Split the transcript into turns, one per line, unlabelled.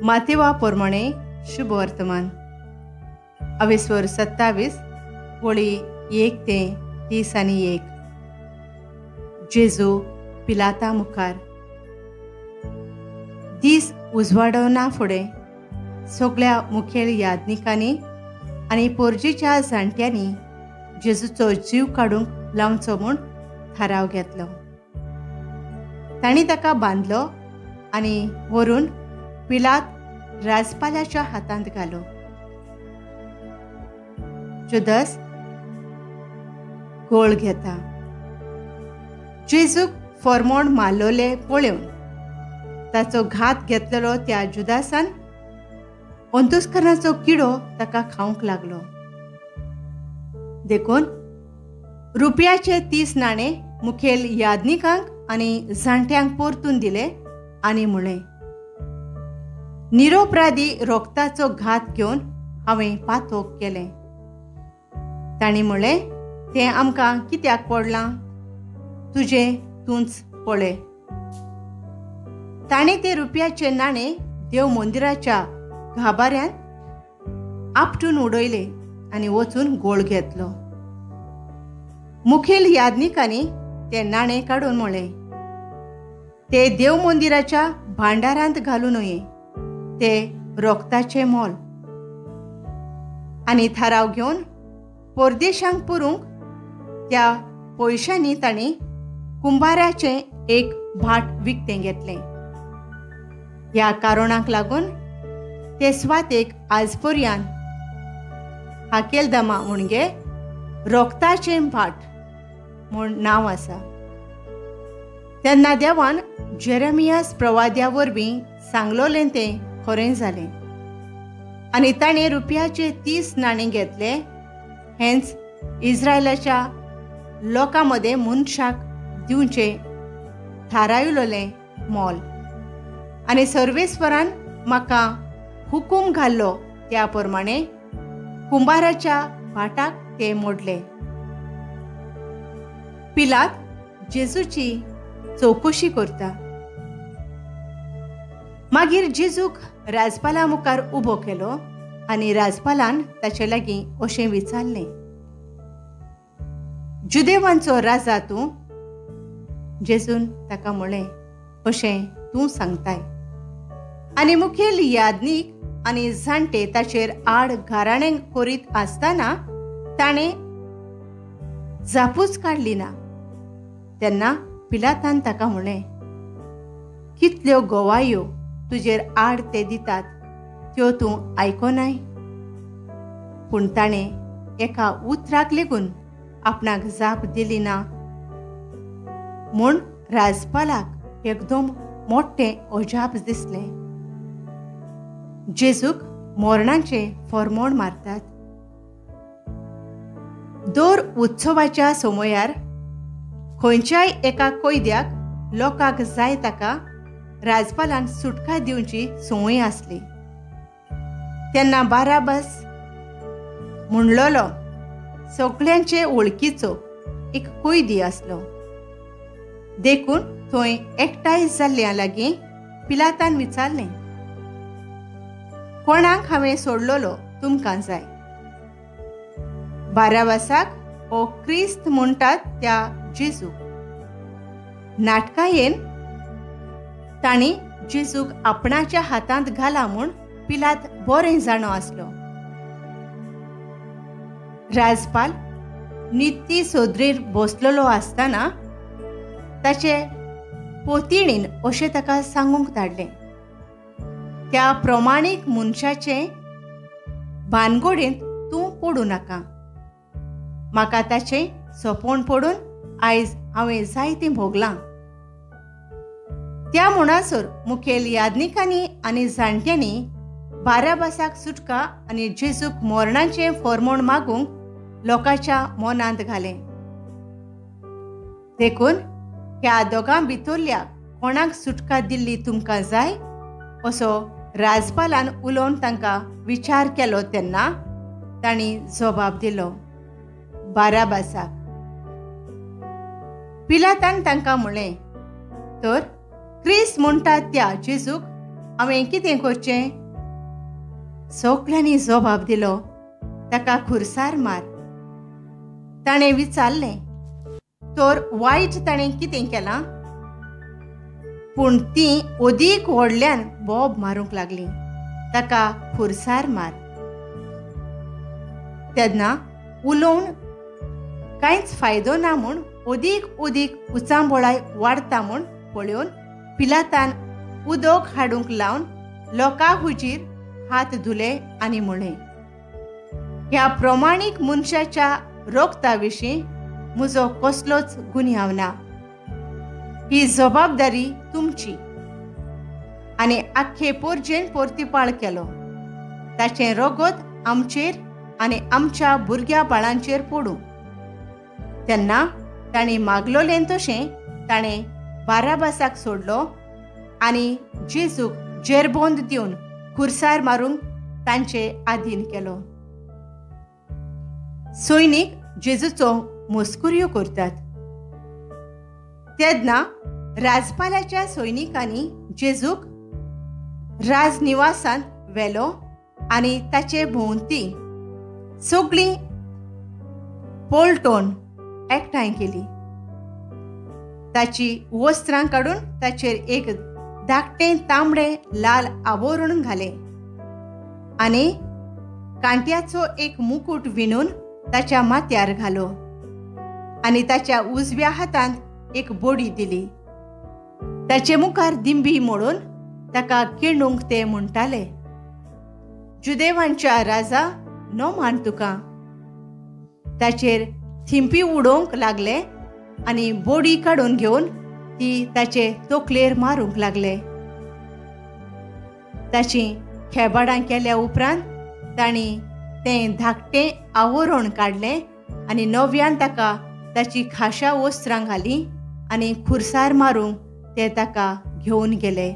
मातेवा प्रमाणे शुभ वर्तमान अवेस्वर 27 वळी 1 ते 31. जेजू पिलाता मुखार. दीस उजवाडना फुडें सगळ्या मुखेल याज्ञिकांनी आनी पोरजीच्या जाणट्यांनी जेजूचो जीव काडूंक लावचो म्हूण थाराव घेतलो. तांणी ताका बांदलो आनी व्हरून पिलात राजपालाच्या हातांत घालो. जुदास गोळ घेता. जेजूक फॉर्मोण मारलोले पळोवन ताचो घात घेतलेलो त्या जुदासान अंतस्करणाचो किडो ताका खावंक लागलो. देखून रुपयाचे 30 नाणे मुखेल याज्ञिकांक आनी जाणट्यांक परतून दिले आनी म्हळें, निरोपराधी रोगताचो घात घेवन हांवें पातोक केलें. तांणी म्हळें, तें आमकां कित्याक पडलां? तुजें तूंच पळय. ताणें ते रुपयाचे नाणे देव मंदिराच्या घाबाऱ्यान आपटून उडयले आनी वचून गोळ घेतलो. मुखेल याज्ञिकांनी ते नाणे काडून म्हळें, ते देव मंदिराच्या भांडारांत घालू नये, ते रोगताचें मोल. आनी थाराव घेवन परदेशांक पुरूंक त्या पयशांनी तांणी कुंभाराचें एक भाट विकतें घेतलें. ह्या कारणाक लागून ते स्वातेक आज पर्यान हाकेलदमा म्हणजे रोगताचें भाट म्हूण नांव आसा. तेन्ना देवान जेरेमियास प्रवाद्या वरवीं सांगलोलें तें खरें जालें आनी ताणें रुपयाचे 30 नाणे घेतले. हेंच इस्रायलाच्या लोकां मदें मनशाक दिवचें थारायलोलें मोल. आनी सर्वेस्वरान म्हाका हुकूम घाल्लो त्या प्रमाणे कुंभाराच्या भाटाक ते मोडले. पिलात जेजूची चवकशी करता. मागीर जेजूक राजपाला मुखार उबो केलो आनी राजपालान ताचे लागीं अशें विचारलें, जुदेवांचो राजा तूं? जेजून ताका म्हळें, अशें तूं सांगताय. आनी मुखेल याज्ञीक आनी जाणटे ताचेर आड घाराणें करीत आसतना ताणें जापूच काडली ना. तेन्ना पिलातान ताका म्हळें, कितल्यो गवायो तुजेर आड ते दितात त्यो तूं आयकोनाय? पूण ताणें एका उतराक लेगून आपणाक जाप दिली ना म्हूण राजपालाक एकदम मोठें अजाप दिसलें. जेजूक मरणाचें फॉर्मोण मारतात. दर उत्सवाच्या समयार खंयच्याय एका कैद्याक लोकांक जाय ताका राजपालान सुटका दिवची संवय आसली. तेन्ना बाराबास म्हणलोलो सगळ्यांचे वळखीचो एक कैदी आसलो. देखून थंय एकठांय जाल्ल्या लागीं पिलातान विचारलें, कोणाक हांवें सोडलोलो तुमकां जाय? बाराबासाक ओ क्रिस्त म्हणटात त्या जेजूक. नाटकायेन तांणी जेजूक आपणाच्या हातांत घाला म्हूण पिलात बरें जाणो आसलो. राजपाल नित्ती सोदरेर बसलेलो आसतना ताचे पोतिणीन अशें ताका सांगूंक धाडलें, त्या प्रमाणीक मनशाचे भानगोडींत तूं पडूं नाका. म्हाका ताचें सोंपण पडून आयज हांवें जायतें भोगलां. त्या म्हणसर मुखेल याज्ञिकांनी आनी जाणट्यांनी बाराबासाक सुटका आनी जेजूक मरणाचें फॉर्मोण मागूंक लोकांच्या मनांत घालें. देखून ह्या दोगां भितरल्या कोणाक सुटका दिल्ली तुमकां जाय असो राजपालान उलोवन तांकां विचार केलो. तेन्ना तांणी जबाब दिलो, बाराबासाक. पिलातान तांकां म्हळें, तर क्रिस्त म्हणटा त्या जेजूक हांवें कितें करचें? सगल्यांनी जबाब दिलो, ताका खुरसार मार. ताणें विचारलें, तर वायट ताणें कितें केलां? पूण तीं अदीक व्हडल्यान बोब मारूंक लागलीं, ताका खुरसार मार. तेन्ना उलोवन कांयच फायदो ना म्हूण अदीक अदीक उचांबोळाय वाडटा म्हूण पळोवन पिलातान उदक हाडूंक लावन लोकां हुजीर हात धुले आनी म्हळें, ह्या प्रमाणीक मनशाच्या रोगता विशीं म्हजो कसलोच गुन्यांव ना. ही जबाबदारी तुमची. आनी आख्खे पोरजेन पोर्तिपाळ केलो. ताचें रगत आमचेर आनी आमच्या भुरग्या बाळांचेर पडूं. तेन्ना ताणें मागलोलें तशें ताणें बाराबासाक सोडलो आनी जेजूक जेरबोंद दिवन खुरसार मारूंक तांचे आधीन केलो. सैनीक जेजूचो मस्कुऱ्यो करतात. तेन्ना राजपालाच्या सैनिकांनी जेजूक राजनिवासांत व्हेलो आनी ताचे भोंवती सगळीं पलटण एकठांय केली. ताची वस्त्रां काडून ताचेर एक धाकटें तांबडें लाल आवरण घालें आनी कांट्याचो एक मुकूट विणून ताच्या माथ्यार घालो आनी ताच्या उजव्या हातांत एक बोडी दिली. ताचे मुखार दिंबी मोडून ताका किणूंक ते म्हणटाले, जुदेवांच्या राजा नो मान तुका. ताचेर थिंपी उडोवंक लागले आनी बोडी काडून घेवन ती ताचे तकलेर मारूंक लागले. ताची खेबाडां केल्या उपरांत तांणी तें धाकटें आवरण काडलें आनी नव्यान ताका ताची खाशा वस्त्रां घालीं आनी खुरसार मारूंक ते ताका घेवन गेले.